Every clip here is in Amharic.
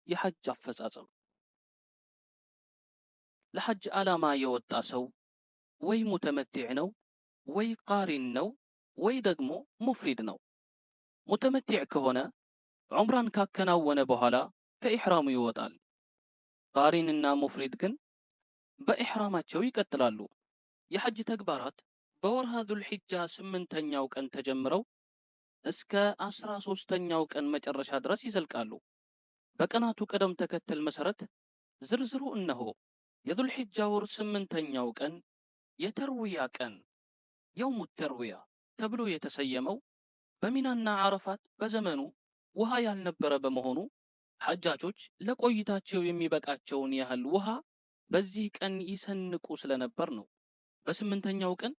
የሐጅ አፈጻጸም። ለሐጅ ዓላማ የወጣ ሰው ወይ ሙተመቲዕ ነው፣ ወይ ቃሪን ነው፣ ወይ ደግሞ ሙፍሪድ ነው። ሙተመቲዕ ከሆነ ዑምራን ካከናወነ በኋላ ከኢሕራሙ ይወጣል። ቃሪንና ሙፍሪድ ግን በኢሕራማቸው ይቀጥላሉ። የሐጅ ተግባራት በወርሃ ዙልሒጃ 8ኛው ቀን ተጀምረው እስከ 13ኛው ቀን መጨረሻ ድረስ ይዘልቃሉ። በቀናቱ ቅደም ተከተል መሰረት ዝርዝሩ እነሆ። የዙልሒጃ ወር 8ኛው ቀን የተርዊያ ቀን የውሙ ተርዊያ ተብሎ የተሰየመው በሚናና ዓረፋት በዘመኑ ውሃ ያልነበረ በመሆኑ ሐጃጆች ለቆይታቸው የሚበቃቸውን ያህል ውሃ በዚህ ቀን ይሰንቁ ስለነበር ነው። በ8ኛው ቀን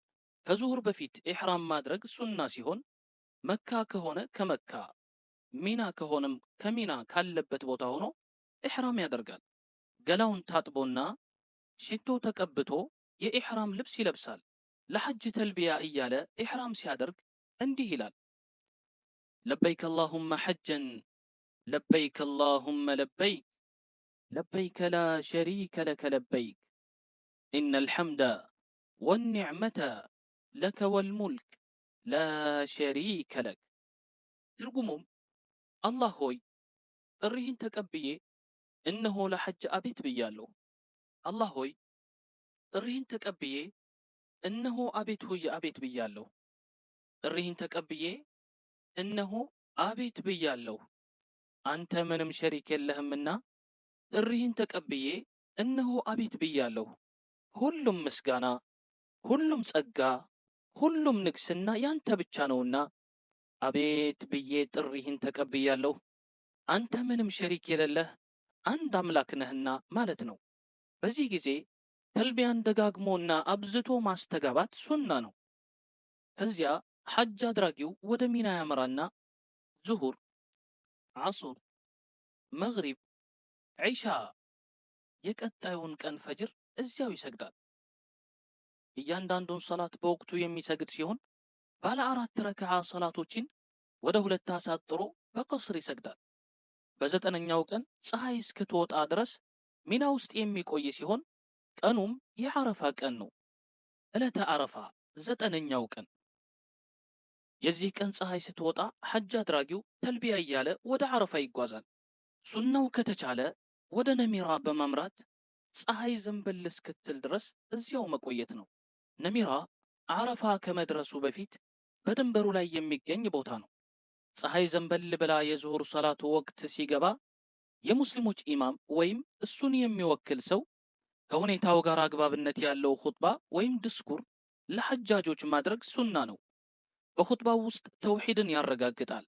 ከዙሁር በፊት ኢሕራም ማድረግ ሱና ሲሆን፣ መካ ከሆነ ከመካ፣ ሚና ከሆነም ከሚና ካለበት ቦታ ሆኖ ኢሕራም ያደርጋል። ገላውን ታጥቦና ሽቶ ተቀብቶ የኢሕራም ልብስ ይለብሳል። ለሐጅ ተልቢያ እያለ ኢሕራም ሲያደርግ እንዲህ ይላል፦ لبيك اللهم حجا، لبيك اللهم لبيك، لبيك لا شريك لك لبيك، إن الحمد والنعمة لك والملك لا شريك لك። ትርጉሙም አላህ ሆይ፣ ጥሪህን ተቀብዬ እነሆ ለሐጅ አቤት ብያለሁ። አላህ ሆይ፣ ጥሪህን ተቀብዬ እነሆ አቤት ሆይ አቤት ብያለሁ። ጥሪህን ተቀብዬ እነሆ አቤት ብያለሁ። አንተ ምንም ሸሪክ የለህምና ጥሪህን ተቀብዬ እነሆ አቤት ብያለሁ። ሁሉም ምስጋና፣ ሁሉም ጸጋ፣ ሁሉም ንግስና ያንተ ብቻ ነውና አቤት ብዬ ጥሪህን ተቀብያለሁ። አንተ ምንም ሸሪክ የሌለህ አንድ አምላክ ነህና ማለት ነው። በዚህ ጊዜ ተልቢያን ደጋግሞና አብዝቶ ማስተጋባት ሱና ነው። ከዚያ ሐጅ አድራጊው ወደ ሚና ያመራና ዙሁር፣ ዐሱር፣ መግሪብ፣ ዒሻ፣ የቀጣዩን ቀን ፈጅር እዚያው ይሰግዳል። እያንዳንዱን ሰላት በወቅቱ የሚሰግድ ሲሆን፣ ባለ 4 ረክዓ ሰላቶችን ወደ 2 አሳጥሮ በቀስር ይሰግዳል። በ9ኛው ቀን ፀሐይ እስክትወጣ ድረስ ሚና ውስጥ የሚቆይ ሲሆን፣ ቀኑም የዓረፋ ቀን ነው። ዕለተ ዓረፋ፣ 9ኛው ቀን። የዚህ ቀን ፀሐይ ስትወጣ ሐጅ አድራጊው ተልቢያ እያለ ወደ ዓረፋ ይጓዛል። ሱናው ከተቻለ ወደ ነሚራ በማምራት ፀሐይ ዘንበል እስክትል ድረስ እዚያው መቆየት ነው። ነሚራ ዓረፋ ከመድረሱ በፊት በድንበሩ ላይ የሚገኝ ቦታ ነው። ፀሐይ ዘንበል ብላ የዙሁር ሰላት ወቅት ሲገባ የሙስሊሞች ኢማም ወይም እሱን የሚወክል ሰው ከሁኔታው ጋር አግባብነት ያለው ኹጥባ ወይም ድስኩር ለሐጃጆች ማድረግ ሱና ነው። በኹጥባው ውስጥ ተውሂድን ያረጋግጣል።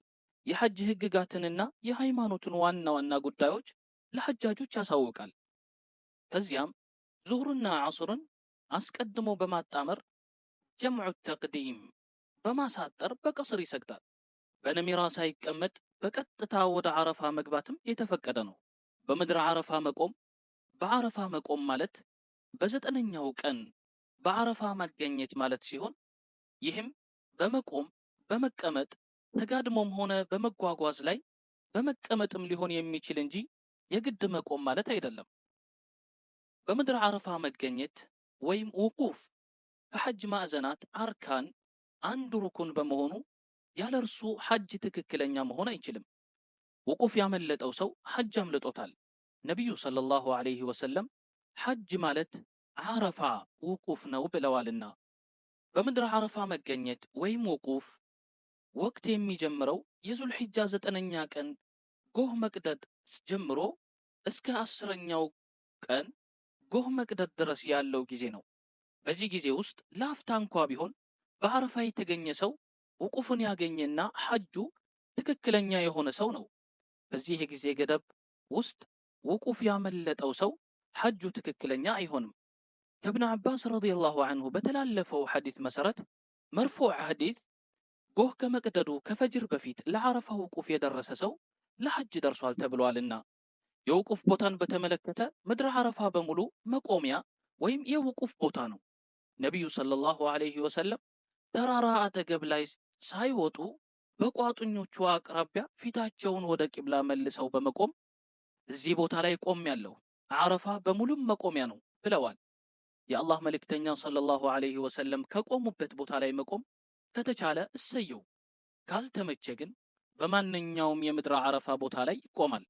የሐጅ ህግጋትንና የሃይማኖትን ዋና ዋና ጉዳዮች ለሐጃጆች ያሳውቃል። ከዚያም ዙሁርና ዐሱርን አስቀድሞ በማጣመር ጀምዑ ተቅዲም በማሳጠር በቀስር ይሰግዳል። በነሚራ ሳይቀመጥ በቀጥታ ወደ ዓረፋ መግባትም የተፈቀደ ነው። በምድረ ዓረፋ መቆም። በዓረፋ መቆም ማለት በ9ኛው ቀን በዓረፋ መገኘት ማለት ሲሆን፣ ይህም በመቆም፣ በመቀመጥ፣ ተጋድሞም ሆነ በመጓጓዝ ላይ በመቀመጥም ሊሆን የሚችል እንጂ የግድ መቆም ማለት አይደለም። በምድረ ዓረፋ መገኘት ወይም ውቁፍ ከሐጅ ማዕዘናት አርካን አንዱ ሩኩን በመሆኑ ያለ እርሱ ሐጅ ትክክለኛ መሆን አይችልም። ውቁፍ ያመለጠው ሰው ሐጅ አምልጦታል። ነቢዩ ሰለላሁ ዐለይሂ ወሰለም ሐጅ ማለት ዓረፋ ውቁፍ ነው ብለዋልና። በምድረ ዓረፋ መገኘት ወይም ውቁፍ ወቅት የሚጀምረው የዙልሒጃ 9ኛ ቀን ጎህ መቅደድ ጀምሮ እስከ 10ኛው ቀን ጎህ መቅደድ ድረስ ያለው ጊዜ ነው። በዚህ ጊዜ ውስጥ ለአፍታ እንኳ ቢሆን በዓረፋ የተገኘ ሰው ውቁፍን ያገኘና ሐጁ ትክክለኛ የሆነ ሰው ነው። በዚህ የጊዜ ገደብ ውስጥ ውቁፍ ያመለጠው ሰው ሐጁ ትክክለኛ አይሆንም። ከእብን ዓባስ ረዲየላሁ ዐንሁ በተላለፈው ሐዲት መሰረት፣ መርፉዕ ሐዲት፣ ጎህ ከመቅደዱ ከፈጅር በፊት ለዓረፋ ውቁፍ የደረሰ ሰው ለሐጅ ደርሷል ተብሏልና። የውቁፍ ቦታን በተመለከተ ምድረ ዓረፋ በሙሉ መቆሚያ ወይም የውቁፍ ቦታ ነው። ነቢዩ ሰለላሁ ዐለይሂ ወሰለም ተራራ አጠገብ ላይ ሳይወጡ በቋጥኞቹ አቅራቢያ ፊታቸውን ወደ ቂብላ መልሰው በመቆም እዚህ ቦታ ላይ ቆሜያለሁ፣ ዓረፋ በሙሉም መቆሚያ ነው ብለዋል። የአላህ መልእክተኛ ሰለላሁ ዐለይሂ ወሰለም ከቆሙበት ቦታ ላይ መቆም ከተቻለ እሰየው፣ ካልተመቸ ግን በማንኛውም የምድረ ዓረፋ ቦታ ላይ ይቆማል።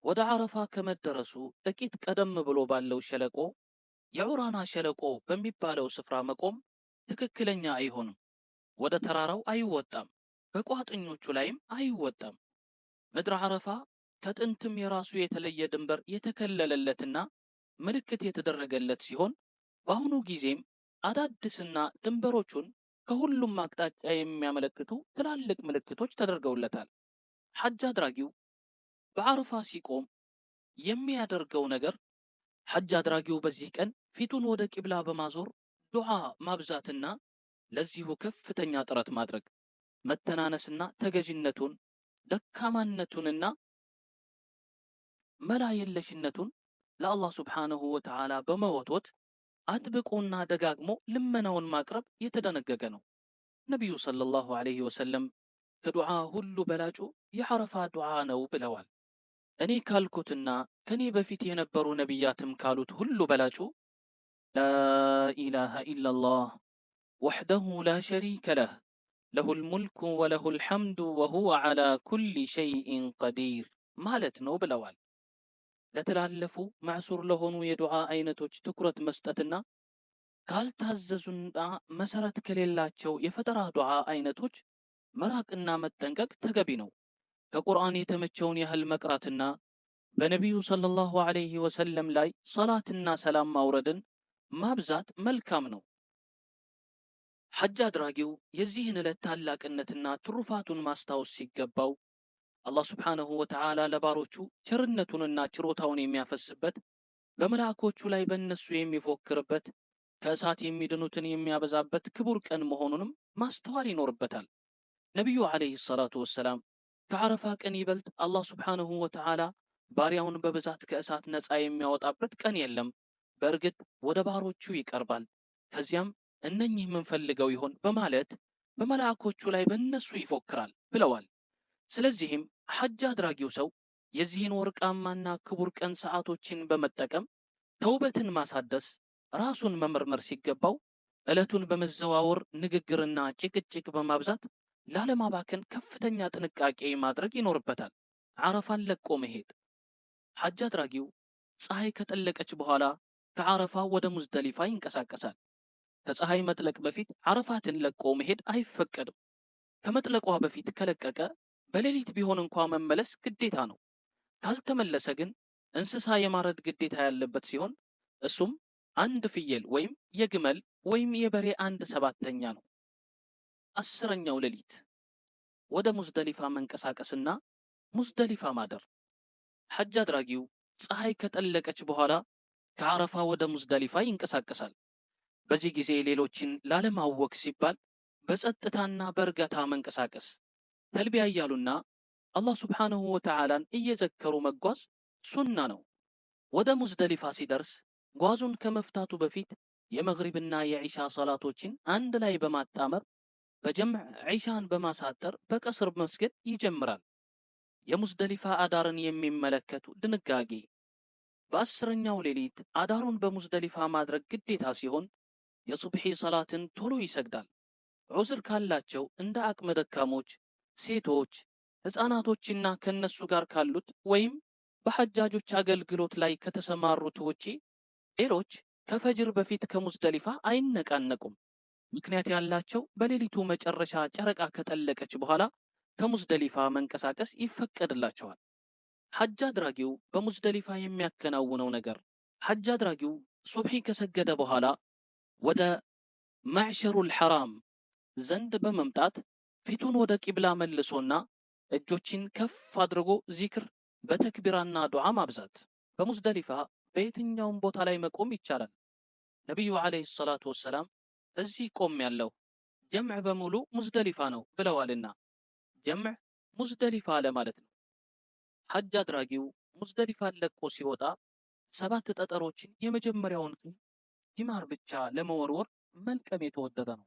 ወደ ዓረፋ ከመደረሱ ጥቂት ቀደም ብሎ ባለው ሸለቆ የዑራና ሸለቆ በሚባለው ስፍራ መቆም ትክክለኛ አይሆንም። ወደ ተራራው አይወጣም፣ በቋጥኞቹ ላይም አይወጣም። ምድረ ዓረፋ ከጥንትም የራሱ የተለየ ድንበር የተከለለለትና ምልክት የተደረገለት ሲሆን በአሁኑ ጊዜም አዳዲስና ድንበሮቹን ከሁሉም አቅጣጫ የሚያመለክቱ ትላልቅ ምልክቶች ተደርገውለታል። ሐጅ አድራጊው በዓረፋ ሲቆም የሚያደርገው ነገር ሐጅ አድራጊው በዚህ ቀን ፊቱን ወደ ቂብላ በማዞር ዱዓ ማብዛትና ለዚሁ ከፍተኛ ጥረት ማድረግ፣ መተናነስና ተገዥነቱን፣ ደካማነቱንና መላ የለሽነቱን ለአላህ ሱብሓነሁ ወተዓላ በመወትወት አጥብቆና ደጋግሞ ልመናውን ማቅረብ የተደነገገ ነው። ነቢዩ ሰለላሁ ዐለይሂ ወሰለም ከዱዓ ሁሉ በላጩ የዓረፋ ዱዓ ነው ብለዋል። እኔ ካልኩትና ከኔ በፊት የነበሩ ነቢያትም ካሉት ሁሉ በላጩ ላኢላሃ ኢለላህ ወሕደሁ ላ ሸሪከ ለህ ለሁል ሙልኩ ወለሁል ሐምዱ ወሁወ ዐላ ኩሊ ሸይኢን ቀዲር ማለት ነው ብለዋል። ለተላለፉ ማዕሱር ለሆኑ የዱዓ አይነቶች ትኩረት መስጠትና ካልታዘዙና መሰረት ከሌላቸው የፈጠራ ዱዓ አይነቶች መራቅና መጠንቀቅ ተገቢ ነው። ከቁርአን የተመቸውን ያህል መቅራትና በነቢዩ ሰለላሁ ዐለይሂ ወሰለም ላይ ሰላትና ሰላም ማውረድን ማብዛት መልካም ነው። ሐጅ አድራጊው የዚህን ዕለት ታላቅነትና ትሩፋቱን ማስታወስ ሲገባው አላህ ሱብሓነሁ ወተዓላ ለባሮቹ ቸርነቱንና ችሮታውን የሚያፈስበት፣ በመላእኮቹ ላይ በእነሱ የሚፎክርበት፣ ከእሳት የሚድኑትን የሚያበዛበት ክቡር ቀን መሆኑንም ማስተዋል ይኖርበታል። ነቢዩ ዐለይሂ ሰላቱ ወሰላም ከዓረፋ ቀን ይበልጥ አላህ ሱብሓነሁ ወተዓላ ባሪያውን በብዛት ከእሳት ነፃ የሚያወጣበት ቀን የለም። በእርግጥ ወደ ባሮቹ ይቀርባል፣ ከዚያም እነኚህ ምን ፈልገው ይሆን በማለት በመላእኮቹ ላይ በእነሱ ይፎክራል ብለዋል። ስለዚህም ሐጅ አድራጊው ሰው የዚህን ወርቃማና ክቡር ቀን ሰዓቶችን በመጠቀም ተውበትን ማሳደስ፣ ራሱን መመርመር ሲገባው ዕለቱን በመዘዋወር ንግግርና ጭቅጭቅ በማብዛት ላለማባከን ከፍተኛ ጥንቃቄ ማድረግ ይኖርበታል። ዓረፋን ለቆ መሄድ። ሐጅ አድራጊው ፀሐይ ከጠለቀች በኋላ ከዓረፋ ወደ ሙዝደሊፋ ይንቀሳቀሳል። ከፀሐይ መጥለቅ በፊት ዓረፋትን ለቆ መሄድ አይፈቀድም። ከመጥለቋ በፊት ከለቀቀ በሌሊት ቢሆን እንኳ መመለስ ግዴታ ነው። ካልተመለሰ ግን እንስሳ የማረድ ግዴታ ያለበት ሲሆን እሱም አንድ ፍየል ወይም የግመል ወይም የበሬ 1/7 ነው። 10ኛው ሌሊት ወደ ሙዝደሊፋ መንቀሳቀስና ሙዝደሊፋ ማደር። ሐጅ አድራጊው ፀሐይ ከጠለቀች በኋላ ከዓረፋ ወደ ሙዝደሊፋ ይንቀሳቀሳል። በዚህ ጊዜ ሌሎችን ላለማወክ ሲባል በጸጥታና በእርጋታ መንቀሳቀስ፣ ተልቢያ እያሉና አላህ ሱብሓነሁ ወተዓላን እየዘከሩ መጓዝ ሱና ነው። ወደ ሙዝደሊፋ ሲደርስ ጓዙን ከመፍታቱ በፊት የመግሪብና የዒሻ ሰላቶችን አንድ ላይ በማጣመር በጀምዕ ዒሻን በማሳጠር በቀስር መስገድ ይጀምራል። የሙዝደሊፋ አዳርን የሚመለከቱ ድንጋጌ። በ10ኛው ሌሊት አዳሩን በሙዝደሊፋ ማድረግ ግዴታ ሲሆን የሱብሒ ሰላትን ቶሎ ይሰግዳል። ዑዝር ካላቸው እንደ አቅመ ደካሞች፣ ሴቶች፣ ሕፃናቶችና ከነሱ ጋር ካሉት ወይም በሐጃጆች አገልግሎት ላይ ከተሰማሩት ውጪ ሌሎች ከፈጅር በፊት ከሙዝደሊፋ አይነቃነቁም። ምክንያት ያላቸው በሌሊቱ መጨረሻ ጨረቃ ከጠለቀች በኋላ ከሙዝደሊፋ መንቀሳቀስ ይፈቀድላቸዋል። ሐጅ አድራጊው በሙዝደሊፋ የሚያከናውነው ነገር። ሐጅ አድራጊው ሱብሒ ከሰገደ በኋላ ወደ ማዕሸሩል ሐራም ዘንድ በመምጣት ፊቱን ወደ ቂብላ መልሶና እጆችን ከፍ አድርጎ ዚክር በተክቢራና ዱዓ ማብዛት። በሙዝደሊፋ በየትኛውም ቦታ ላይ መቆም ይቻላል። ነቢዩ ዐለይሂ ሰላቱ ወሰላም እዚህ ቆም ያለው ጀምዕ በሙሉ ሙዝደሊፋ ነው ብለዋልና ጀምዕ ሙዝደሊፋ ለማለት ነው። ሐጅ አድራጊው ሙዝደሊፋን ለቆ ሲወጣ 7 ጠጠሮችን የመጀመሪያውን ቀን ጂማር ብቻ ለመወርወር መልቀም የተወደደ ነው።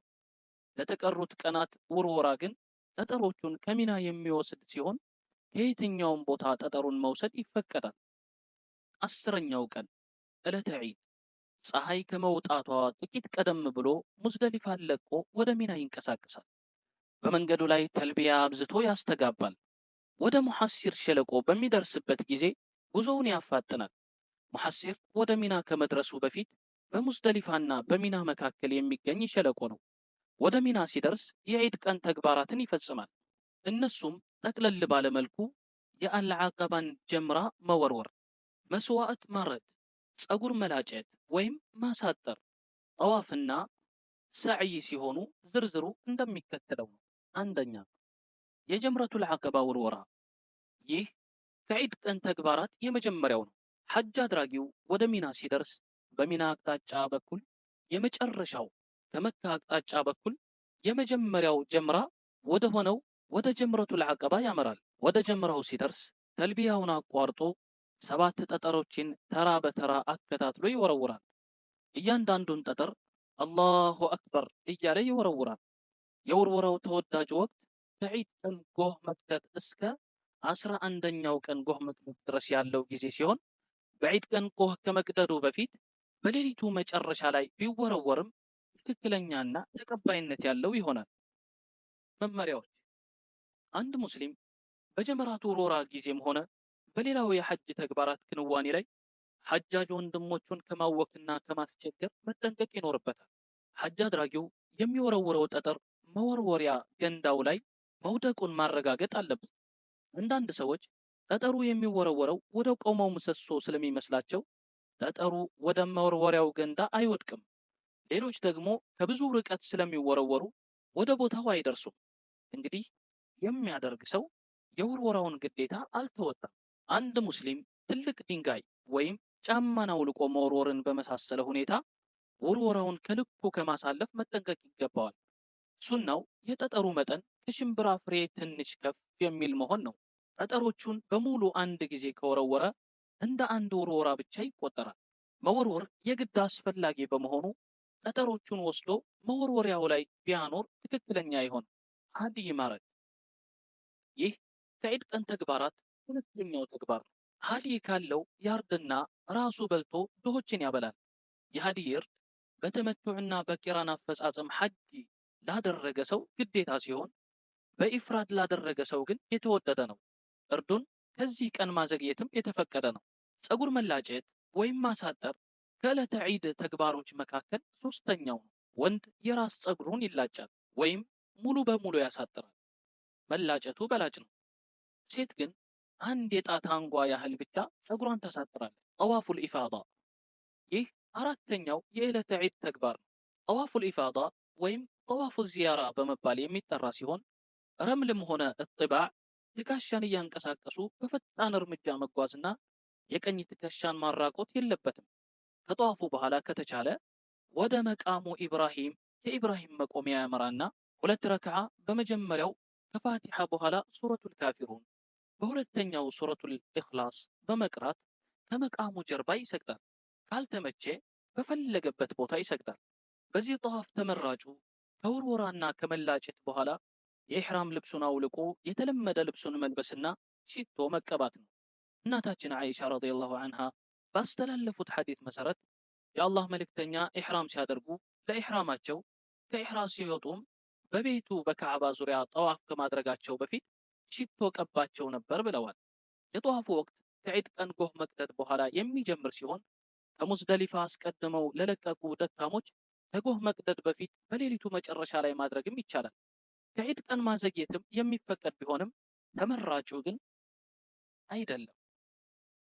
ለተቀሩት ቀናት ውርወራ ግን ጠጠሮቹን ከሚና የሚወስድ ሲሆን ከየትኛውም ቦታ ጠጠሩን መውሰድ ይፈቀዳል። 10ኛው ቀን ዕለተ ዒድ ፀሐይ ከመውጣቷ ጥቂት ቀደም ብሎ ሙዝደሊፋን ለቆ ወደ ሚና ይንቀሳቀሳል። በመንገዱ ላይ ተልቢያ አብዝቶ ያስተጋባል። ወደ ሙሐሲር ሸለቆ በሚደርስበት ጊዜ ጉዞውን ያፋጥናል። ሙሐሲር ወደ ሚና ከመድረሱ በፊት በሙዝደሊፋና በሚና መካከል የሚገኝ ሸለቆ ነው። ወደ ሚና ሲደርስ የዒድ ቀን ተግባራትን ይፈጽማል። እነሱም ጠቅለል ባለ መልኩ የአልዓቀባን ጀምራ መወርወር፣ መስዋዕት ማረድ፣ ጸጉር መላጨት ወይም ማሳጠር፣ ጠዋፍና ሰዕይ ሲሆኑ ዝርዝሩ እንደሚከተለው ነው። አንደኛ፣ የጀምረቱል ዐቀባ ውርወራ። ይህ ከዒድ ቀን ተግባራት የመጀመሪያው ነው። ሐጅ አድራጊው ወደ ሚና ሲደርስ በሚና አቅጣጫ በኩል የመጨረሻው፣ ከመካ አቅጣጫ በኩል የመጀመሪያው ጀምራ ወደ ሆነው ወደ ጀምረቱል ዐቀባ ያመራል። ወደ ጀምራው ሲደርስ ተልቢያውን አቋርጦ 7 ጠጠሮችን ተራ በተራ አከታትሎ ይወረውራል። እያንዳንዱን ጠጠር አላሁ አክበር እያለ ይወረውራል። የውርወራው ተወዳጅ ወቅት ከዒድ ቀን ጎህ መቅደድ እስከ 11ኛው ቀን ጎህ መቅደድ ድረስ ያለው ጊዜ ሲሆን፣ በዒድ ቀን ጎህ ከመቅደዱ በፊት በሌሊቱ መጨረሻ ላይ ቢወረወርም ትክክለኛና ተቀባይነት ያለው ይሆናል። መመሪያዎች፦ አንድ ሙስሊም በጀመራቱ ውርወራ ጊዜም ሆነ በሌላው የሐጅ ተግባራት ክንዋኔ ላይ ሐጃጅ ወንድሞቹን ከማወክና ከማስቸገር መጠንቀቅ ይኖርበታል። ሐጅ አድራጊው የሚወረውረው ጠጠር መወርወሪያ ገንዳው ላይ መውደቁን ማረጋገጥ አለበት። አንዳንድ ሰዎች ጠጠሩ የሚወረወረው ወደ ቆመው ምሰሶ ስለሚመስላቸው ጠጠሩ ወደ መወርወሪያው ገንዳ አይወድቅም። ሌሎች ደግሞ ከብዙ ርቀት ስለሚወረወሩ ወደ ቦታው አይደርሱም። እንግዲህ የሚያደርግ ሰው የውርወራውን ግዴታ አልተወጣም። አንድ ሙስሊም ትልቅ ድንጋይ ወይም ጫማን አውልቆ መወርወርን በመሳሰለ ሁኔታ ውርወራውን ከልኩ ከማሳለፍ መጠንቀቅ ይገባዋል። ሱናው የጠጠሩ መጠን ከሽምብራ ፍሬ ትንሽ ከፍ የሚል መሆን ነው። ጠጠሮቹን በሙሉ አንድ ጊዜ ከወረወረ እንደ አንድ ውርወራ ብቻ ይቆጠራል። መወርወር የግድ አስፈላጊ በመሆኑ ጠጠሮቹን ወስዶ መወርወሪያው ላይ ቢያኖር ትክክለኛ ይሆናል። ሀዲይ ማረድ፦ ይህ ከዒድ ቀን ተግባራት ሁለተኛው ተግባር ነው። ሀዲይ ካለው ያርድና ራሱ በልቶ ድሆችን ያበላል። የሀዲይ እርድ በተመቱዕና በቂራን አፈጻጸም ሐጅ ላደረገ ሰው ግዴታ ሲሆን፣ በኢፍራድ ላደረገ ሰው ግን የተወደደ ነው። እርዱን ከዚህ ቀን ማዘግየትም የተፈቀደ ነው። ጸጉር መላጨት ወይም ማሳጠር ከዕለተ ዒድ ተግባሮች መካከል ሶስተኛው ነው። ወንድ የራስ ጸጉሩን ይላጫል ወይም ሙሉ በሙሉ ያሳጥራል። መላጨቱ በላጭ ነው። ሴት ግን አንድ የጣት አንጓ ያህል ብቻ ጸጉሯን ታሳጥራለች። ጠዋፉል ኢፋዳ፦ ይህ አራተኛው የዕለተ ዒድ ተግባር ነው። ጠዋፉል ኢፋዳ ወይም ጠዋፉ ዚያራ በመባል የሚጠራ ሲሆን፣ ረምልም ሆነ እጥባዕ ትከሻን እያንቀሳቀሱ በፈጣን እርምጃ መጓዝና የቀኝ ትከሻን ማራቆት የለበትም። ከጠዋፉ በኋላ ከተቻለ ወደ መቃሙ ኢብራሂም፣ የኢብራሂም መቆሚያ ያመራና 2 ረክዓ፣ በመጀመሪያው ከፋቲሓ በኋላ ሱረቱል ካፊሩን፣ በሁለተኛው ሱረቱል ኢኽላስ በመቅራት ከመቃሙ ጀርባ ይሰግዳል። ካልተመቼ በፈለገበት ቦታ ይሰግዳል። በዚህ ጠዋፍ ተመራጩ ከውርወራና ከመላጨት በኋላ የኢሕራም ልብሱን አውልቆ የተለመደ ልብሱን መልበስና ሽቶ መቀባት ነው። እናታችን አይሻ ረዲየላሁ ዐንሃ ባስተላለፉት ሐዲት መሰረት የአላህ መልእክተኛ ኢሕራም ሲያደርጉ ለኢሕራማቸው፣ ከኢሕራም ሲወጡም በቤቱ በካዕባ ዙሪያ ጠዋፍ ከማድረጋቸው በፊት ሽቶ ቀባቸው ነበር ብለዋል። የጠዋፉ ወቅት ከዒድ ቀን ጎህ መቅደድ በኋላ የሚጀምር ሲሆን፣ ከሙዝደሊፋ አስቀድመው ለለቀቁ ደካሞች ከጎህ መቅደድ በፊት በሌሊቱ መጨረሻ ላይ ማድረግም ይቻላል። ከዒድ ቀን ማዘግየትም የሚፈቀድ ቢሆንም ተመራጩ ግን አይደለም።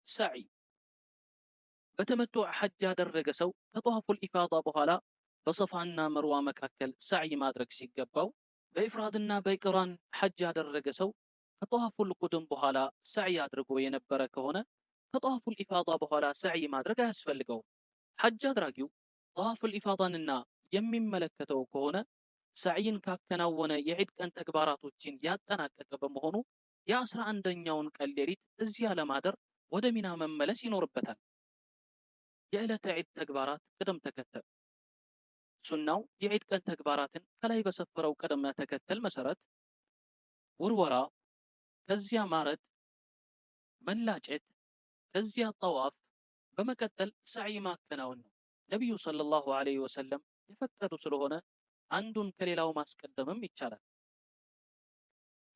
ሰዒ፦ በተመቱዕ ሐጅ ያደረገ ሰው ከጠዋፉል ኢፋዳ በኋላ በሰፋና መርዋ መካከል ሰዕይ ማድረግ ሲገባው፣ በኢፍራድና በቂራን ሐጅ ያደረገ ሰው ከጠዋፉል ቁዱም በኋላ ሰዕይ አድርጎ የነበረ ከሆነ ከጠዋፉል ኢፋዳ በኋላ ሰዕይ ማድረግ አያስፈልገውም። ሐጅ አድራጊው ጠዋፉል ኢፋዳንና የሚመለከተው ከሆነ ሰዕይን ካከናወነ የዒድ ቀን ተግባራቶችን ያጠናቀቀ በመሆኑ የ11ኛውን ቀን ሌሊት እዚያ ለማደር ወደ ሚና መመለስ ይኖርበታል። የዕለተ ዒድ ተግባራት ቅደም ተከተል፦ ሱናው የዒድ ቀን ተግባራትን ከላይ በሰፈረው ቅደም ተከተል መሰረት ውርወራ፣ ከዚያ ማረድ፣ መላጨት፣ ከዚያ ጠዋፍ፣ በመቀጠል ሰዕይ ማከናወን ነው። ነቢዩ ሰለላሁ ዐለይሂ ወሰለም የፈቀዱ ስለሆነ አንዱን ከሌላው ማስቀደምም ይቻላል።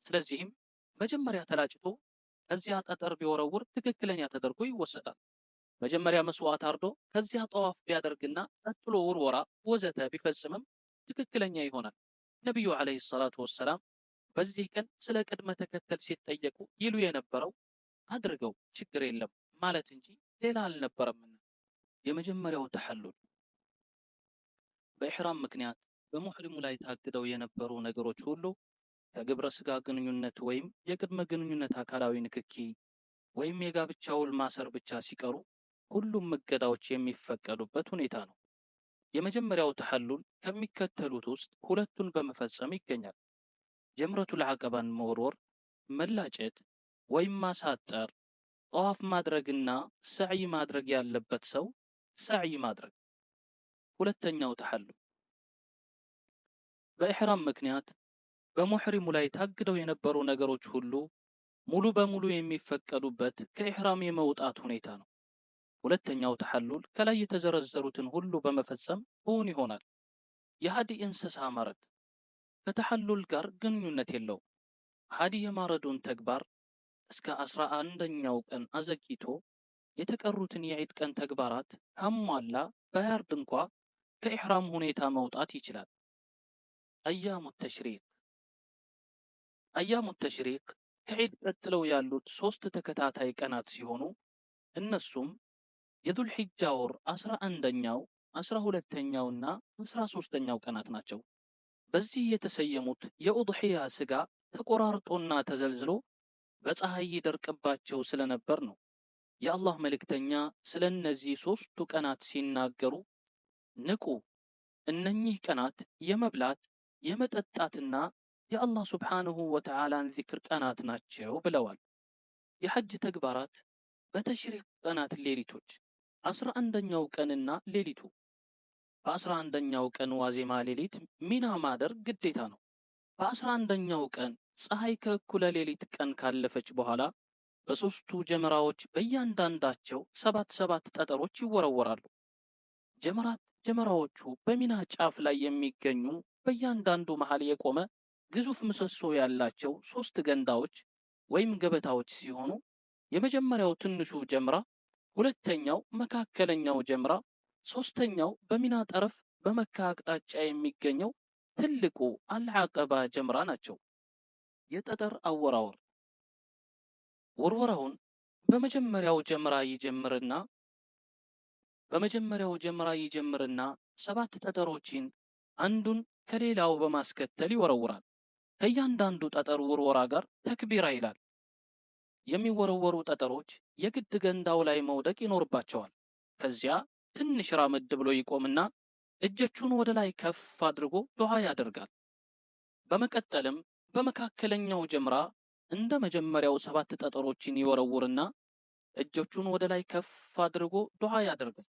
ስለዚህም መጀመሪያ ተላጭቶ ከዚያ ጠጠር ቢወረውር ትክክለኛ ተደርጎ ይወሰዳል። መጀመሪያ መስዋዕት አርዶ ከዚያ ጠዋፍ ቢያደርግና ቀጥሎ ውርወራ ወዘተ ቢፈጽምም ትክክለኛ ይሆናል። ነቢዩ ዐለይሂ ሰላቱ ወሰላም በዚህ ቀን ስለ ቅድመ ተከተል ሲጠየቁ ይሉ የነበረው አድርገው ችግር የለም ማለት እንጂ ሌላ አልነበረምና። የመጀመሪያው ተሐሉል በኢሕራም ምክንያት በሙሕሪሙ ላይ ታግደው የነበሩ ነገሮች ሁሉ ከግብረ ስጋ ግንኙነት ወይም የቅድመ ግንኙነት አካላዊ ንክኪ ወይም የጋብቻ ውል ማሰር ብቻ ሲቀሩ ሁሉም እገዳዎች የሚፈቀዱበት ሁኔታ ነው። የመጀመሪያው ተሐሉል ከሚከተሉት ውስጥ ሁለቱን በመፈጸም ይገኛል። ጀምረቱል ዐቀባን መወርወር፣ መላጨት ወይም ማሳጠር፣ ጠዋፍ ማድረግና ሰዕይ ማድረግ ያለበት ሰው ሰዕይ ማድረግ። ሁለተኛው ተሐሉል በኢሕራም ምክንያት በሙሕሪሙ ላይ ታግደው የነበሩ ነገሮች ሁሉ ሙሉ በሙሉ የሚፈቀዱበት ከኢሕራም የመውጣት ሁኔታ ነው። ሁለተኛው ተሐሉል ከላይ የተዘረዘሩትን ሁሉ በመፈጸም እውን ይሆናል። የሀዲ እንስሳ ማረድ ከተሐሉል ጋር ግንኙነት የለውም። ሀዲ የማረዱን ተግባር እስከ 11ኛው ቀን አዘግይቶ የተቀሩትን የዒድ ቀን ተግባራት ካሟላ ባያርድ እንኳ ከኢሕራም ሁኔታ መውጣት ይችላል። አያሙ ተሽሪቅ። አያሙ ተሽሪቅ ከዒድ ቀጥለው ያሉት ሶስት ተከታታይ ቀናት ሲሆኑ እነሱም የዙልሒጃ ወር 11ኛው፣ 12ኛውና 13ኛው ቀናት ናቸው። በዚህ የተሰየሙት የኡድሕያ ስጋ ተቆራርጦና ተዘልዝሎ በፀሐይ ይደርቅባቸው ስለነበር ነው። የአላህ መልእክተኛ ስለ እነዚህ ሶስቱ ቀናት ሲናገሩ ንቁ፣ እነኚህ ቀናት የመብላት የመጠጣትና የአላህ ሱብሓነሁ ወተዓላን ዚክር ቀናት ናቸው ብለዋል። የሐጅ ተግባራት በተሽሪቅ ቀናት ሌሊቶች 11ኛው ቀንና ሌሊቱ። በ11ኛው ቀን ዋዜማ ሌሊት ሚና ማደር ግዴታ ነው። በ11ኛው ቀን ፀሐይ ከእኩለ ሌሊት ቀን ካለፈች በኋላ በሶስቱ ጀመራዎች በእያንዳንዳቸው ሰባት ሰባት ጠጠሮች ይወረወራሉ። ጀመራዎቹ በሚና ጫፍ ላይ የሚገኙ በእያንዳንዱ መሃል የቆመ ግዙፍ ምሰሶ ያላቸው ሶስት ገንዳዎች ወይም ገበታዎች ሲሆኑ የመጀመሪያው ትንሹ ጀምራ፣ ሁለተኛው መካከለኛው ጀምራ፣ ሶስተኛው በሚና ጠረፍ በመካ አቅጣጫ የሚገኘው ትልቁ አልዓቀባ ጀምራ ናቸው። የጠጠር አወራወር ውርወራውን በመጀመሪያው ጀምራ ይጀምርና ሰባት ጠጠሮችን አንዱን ከሌላው በማስከተል ይወረውራል። ከእያንዳንዱ ጠጠር ውርወራ ጋር ተክቢራ ይላል። የሚወረወሩ ጠጠሮች የግድ ገንዳው ላይ መውደቅ ይኖርባቸዋል። ከዚያ ትንሽ ራመድ ብሎ ይቆምና እጆቹን ወደ ላይ ከፍ አድርጎ ዱዓ ያደርጋል። በመቀጠልም በመካከለኛው ጀምራ እንደ መጀመሪያው ሰባት ጠጠሮችን ይወረውርና እጆቹን ወደ ላይ ከፍ አድርጎ ዱዓ ያደርጋል።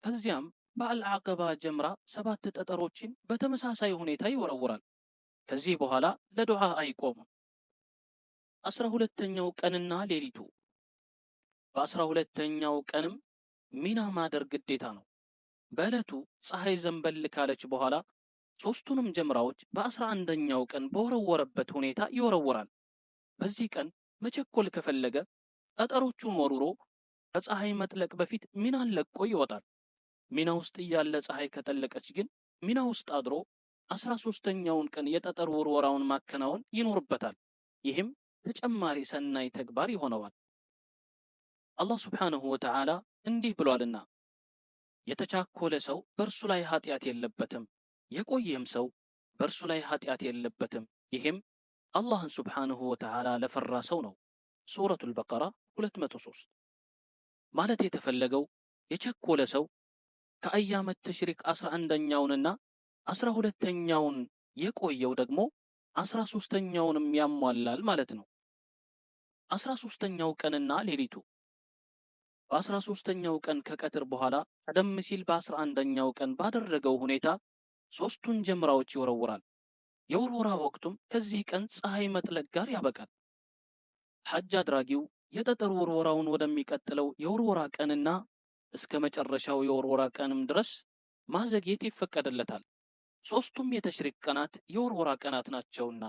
ከዚያም በአልዓቀባ ጀምራ ሰባት ጠጠሮችን በተመሳሳይ ሁኔታ ይወረውራል። ከዚህ በኋላ ለዱዓ አይቆምም። 12ኛው ቀንና ሌሊቱ። በ12ኛው ቀንም ሚና ማደር ግዴታ ነው። በዕለቱ ፀሐይ ዘንበል ካለች በኋላ ሶስቱንም ጀምራዎች በ11ኛው ቀን በወረወረበት ሁኔታ ይወረውራል። በዚህ ቀን መቸኮል ከፈለገ ጠጠሮቹን ወርውሮ ከፀሐይ መጥለቅ በፊት ሚናን ለቆ ይወጣል። ሚና ውስጥ እያለ ፀሐይ ከጠለቀች ግን ሚና ውስጥ አድሮ 13ኛውን ቀን የጠጠር ውርወራውን ማከናወን ይኖርበታል። ይህም ተጨማሪ ሰናይ ተግባር ይሆነዋል። አላህ ሱብሓነሁ ወተዓላ እንዲህ ብሏልና የተቻኮለ ሰው በእርሱ ላይ ኃጢአት የለበትም፣ የቆየም ሰው በእርሱ ላይ ኃጢአት የለበትም። ይህም አላህን ሱብሓነሁ ወተዓላ ለፈራ ሰው ነው። ሱረቱል በቀራ 203። ማለት የተፈለገው የቸኮለ ሰው ከአያመት ተሽሪቅ 11ኛውንና 12ኛውን የቆየው ደግሞ 13ኛውንም ያሟላል ማለት ነው። 13ኛው ቀንና ሌሊቱ። በ13ኛው ቀን ከቀትር በኋላ ቀደም ሲል በ11ኛው ቀን ባደረገው ሁኔታ ሶስቱን ጀምራዎች ይወረውራል። የውርወራ ወቅቱም ከዚህ ቀን ፀሐይ መጥለቅ ጋር ያበቃል። ሐጅ አድራጊው የጠጠር ውርወራውን ወደሚቀጥለው የውርወራ ቀንና እስከ መጨረሻው የውርወራ ቀንም ድረስ ማዘግየት ይፈቀድለታል። ሦስቱም የተሽሪቅ ቀናት የውርወራ ቀናት ናቸውና።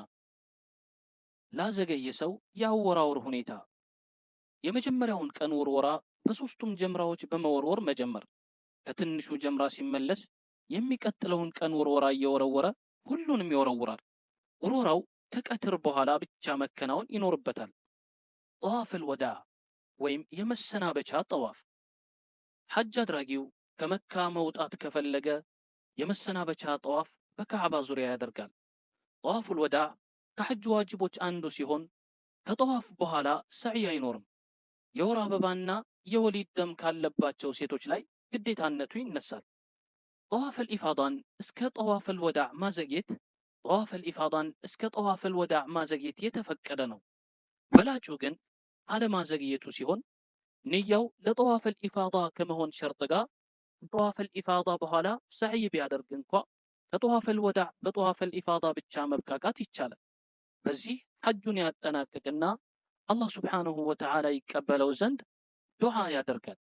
ላዘገየ ሰው የአወራወር ሁኔታ የመጀመሪያውን ቀን ውርወራ በሦስቱም ጀምራዎች በመወርወር መጀመር። ከትንሹ ጀምራ ሲመለስ የሚቀጥለውን ቀን ውርወራ እየወረወረ ሁሉንም ይወረውራል። ውርወራው ከቀትር በኋላ ብቻ መከናወን ይኖርበታል። ጠዋፍ ወዳዕ ወይም የመሰናበቻ ጠዋፍ። ሐጅ አድራጊው ከመካ መውጣት ከፈለገ የመሰናበቻ ጠዋፍ በካዕባ ዙሪያ ያደርጋል። ጠዋፉል ወዳዕ ከሐጅ ዋጅቦች አንዱ ሲሆን ከጠዋፍ በኋላ ሰዕይ አይኖርም። የወር አበባና የወሊድ ደም ካለባቸው ሴቶች ላይ ግዴታነቱ ይነሳል። ጠዋፈል ኢፋዳን እስከ ጠዋፈል ወዳዕ ማዘግየት ጠዋፈል ኢፋዳን እስከ ጠዋፈል ወዳዕ ማዘግየት የተፈቀደ ነው። በላጩ ግን አለማዘግየቱ ሲሆን ንያው ለጠዋፈል ኢፋዳ ከመሆን ሸርጥ ጋር ከጠዋፈል ኢፋዳ በኋላ ሰዕይ ቢያደርግ እንኳ ከጠዋፈል ወዳዕ በጠዋፈል ኢፋዳ ብቻ መብቃቃት ይቻላል። በዚህ ሐጁን ያጠናቅቅና አላህ ሱብሓነሁ ወተዓላ ይቀበለው ዘንድ ዱዓ ያደርጋል።